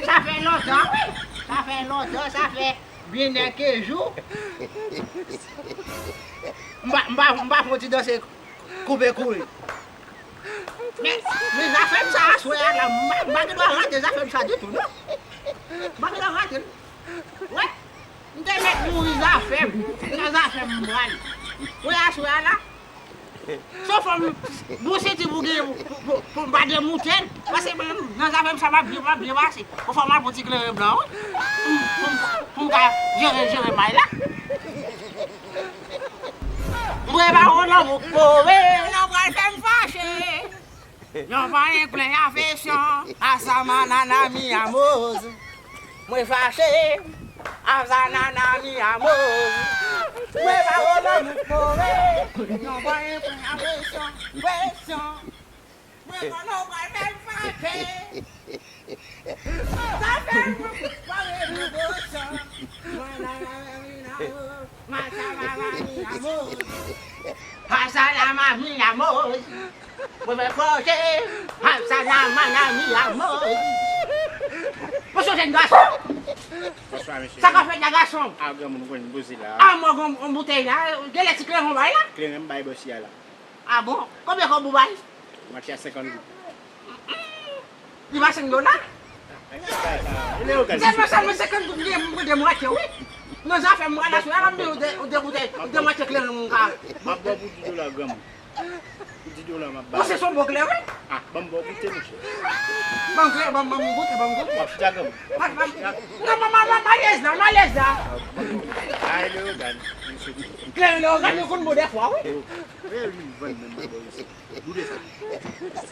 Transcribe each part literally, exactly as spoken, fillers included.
Sa fè lontan, wi. Sa fè lontan, sa fè byen dèke jou. M pa, m pa, m pa fè yon ti danse koupe kouri. Men, men zafè m sa aswè a la, m pa, m pa gen dwa rate zafè m sa ditou, non. M pa gen dwa rate l. Wè, m te mèt mouri zafè m. Nan zafè m m pral. Wè aswè a la. Sou fòm bon senti pou gen, pou, pou, pou m pa demoute l. Paske mwen, nan zafè m sa, m ap byen, m ap byen pase. Ou fò m al pran ti kleren blan, wi. Pou m, pou m, pou m ka jere, jere may la. M prepare yon lanmou k pove, nou pral fè m fache. Yon vanyen plen afeksyon, Asamanana mi amoz. Mwen fache, Asanana mi amoz. Mwen pa wè lanmou k move. Yon vanyen plen afeksyon, presyon. Mwen konnen w pral fè m fache. Sa fè m pare devosyon. Mwen la la la mi amoz. Mwen sa la la mi amoz. Pasa la mami amoz. Mwen fè fòse. Pasa la manami amoz. Mwen se jèn gason. Bonswa, mesye. Sa ka fèt la, gason? A, granmoun, ou konn poze la. A, mwen gon, gon boutèy la. Genlè ti kleren bay la. Kleren m bay bòs ya la. A bon? Konbyen kòb ou bay? Mwatye a senkant goud. Li pa senk dola? Sèlman, sèlman senkant goud m gen pou de mwatye, wi. Nan zafè m, mwen la sou la, m de, de, de boutèy, de mwatye kleren m ka. M ap ba w pou di dola, granmoun. Pou di dola, m ap ba w. Ou se son bon kleren? A, ban m ba w goute, monchè. Ban m kleren, ban m, ban m goute, ban m goute. W ap chita, granmoun. Ban m, ban m, non, ban m, ban m, alèz la, m alèz la. A, e Leyogàn, m sou. Kleren Leyogàn, yo konn bon dèfwa, wi. E, e, li vann menm, m ap ba w isi. Goute sa.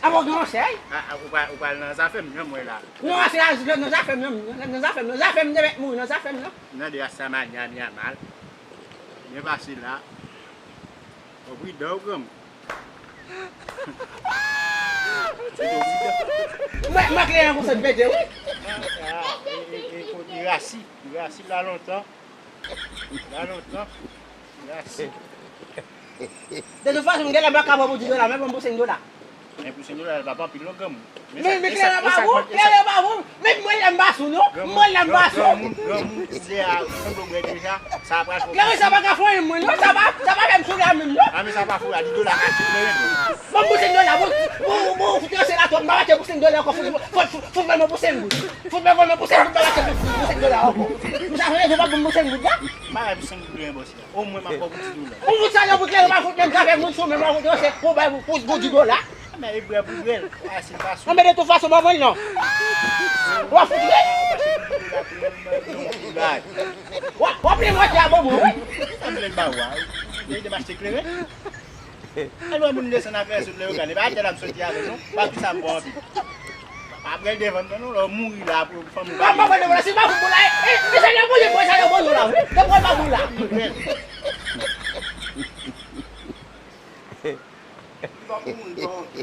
A bon, gen yon chèy? A, a, ou pral, ou pral nan zafè m, jan m wè la. Non, se la, nan zafè m, nan, nan zafè m, nan zafè m, te mèt mouri, nan zafè m, non. Nan de Asamanya, mi amoz. Byen pase la. Ou pridan, ou granmoun. Ou pridan. Mwen, mwen kleren konsa m pete, wi. A, a, e, e, e, kote rasi, rasi la lontan. La lontan. Mèsi. De tout fason, m genlè pa ka ba w pou di dola, men ban m pou senk dola. Men pou senk dola, l pa anpil non, granmoun. Men, men kleren pa bon, kleren pa bon. Men mwen lè m pa sou non, mwen lè m pa sou. Granmoun, granmoun, granmoun, ti a, sanble w bwè deja, sa pral fè w. Kleren sa pa ka fè anyen mwen non, sa pa, sa pa fè m sou la menm non. A, men sa pa fou la, di dola ka achte kleren tou. Ban m pou senk dola, bon, bon, bon, fout ranse la twòp, m pa achte pou senk dola ankò, fout, fout, fout, fout ban mwen pou senk goud. Fout ban mwen pou senk goud, m pa achte pou, pou senk dola ankò. M sa fè rezon pa ban m pou senk goud la. M pa bay pou senk goud, bòs la. Omwen m ap ba w pou di dola. Ou fout sa nan bout la, yo pa fout menm zafè moun sou menm, pa fout yo se pou bay pou, pou, pou di dola. Men e bwè pou bwè l. A, si l pa sou. Anben, de tout fason, ban mwen l non. W ap fout wi. W ap, w ap li mwatye a ban mwen wi. Sa m vle ba w a? Li te mache kleren. Alò, moun desann avè sou Leyogàn, e pa atè la m soti avè l non. Pa ki sa m bon anpil. Pa pral devan nan non, lè w mouri la pou fanmi w. Pa, pa pral devan la, si pa fout bon la, e, e, e, sa nan bon, e, sa nan bon la, wi. Nan bon, pa bon la.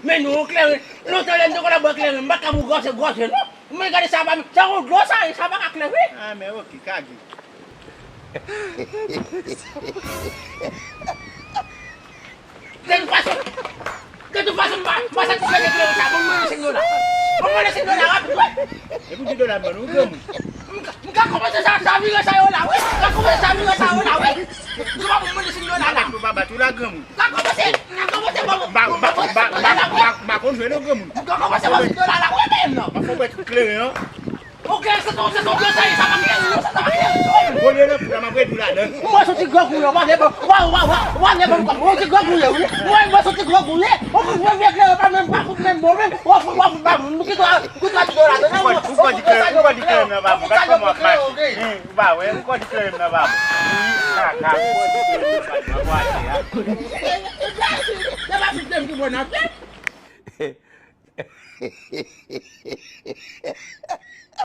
Men nou, kleren, lontan lè m te konn ap bwè kleren, m pa t ka bwè gwòse, gwòse, non. Men gade sa, pa, sa yon dlo sa, sa pa ka kleren. A, men oke, kage. De tout fason, de tout fason, m pa, m pa satisfè de kleren sa. Ban mwen senk dola. Ban mwen senk dola rapid, wi. E pou di dola m ban nou, granmoun. M ka, m ka kòmanse sa, sa vire sa yo la, wi. M ka kòmanse sa vire sa yo la, wi. M ka kòmanse sa vire sa yo la, wi. M ka kòmanse, m ka kòmanse, ban mwen, ban mwen senk dola la, wi, menm non. M ka kòmanse ban senk dola la, wi, menm non. M ap fè w wè kleren an. Ok, se ton, se ton dlo sa ye, sa pa kleren non, sa, sa pa kleren non. Gwo dlo nan fou la, m ap ret ou ladan. Mwen soti grangouye, w pa gen bon, w, w, w, w, w gen bon kòb, mwen soti grangouye, wi. Mwen, mwen soti grangouye, w, w, w vye kleren pa menm, pa fout menm bon, menm, w, w, w, w, m kite w, m kite w ti dola, non, ou kò di kleren, ou kò di kleren nan pa bon, gad kòman w ap mache. Ou pa wè, ou kò di kleren nan pa bon. Wi, kaka, ou kò di kleren nan pa bon, w atè a. E pa fout menm ki bon nan fè.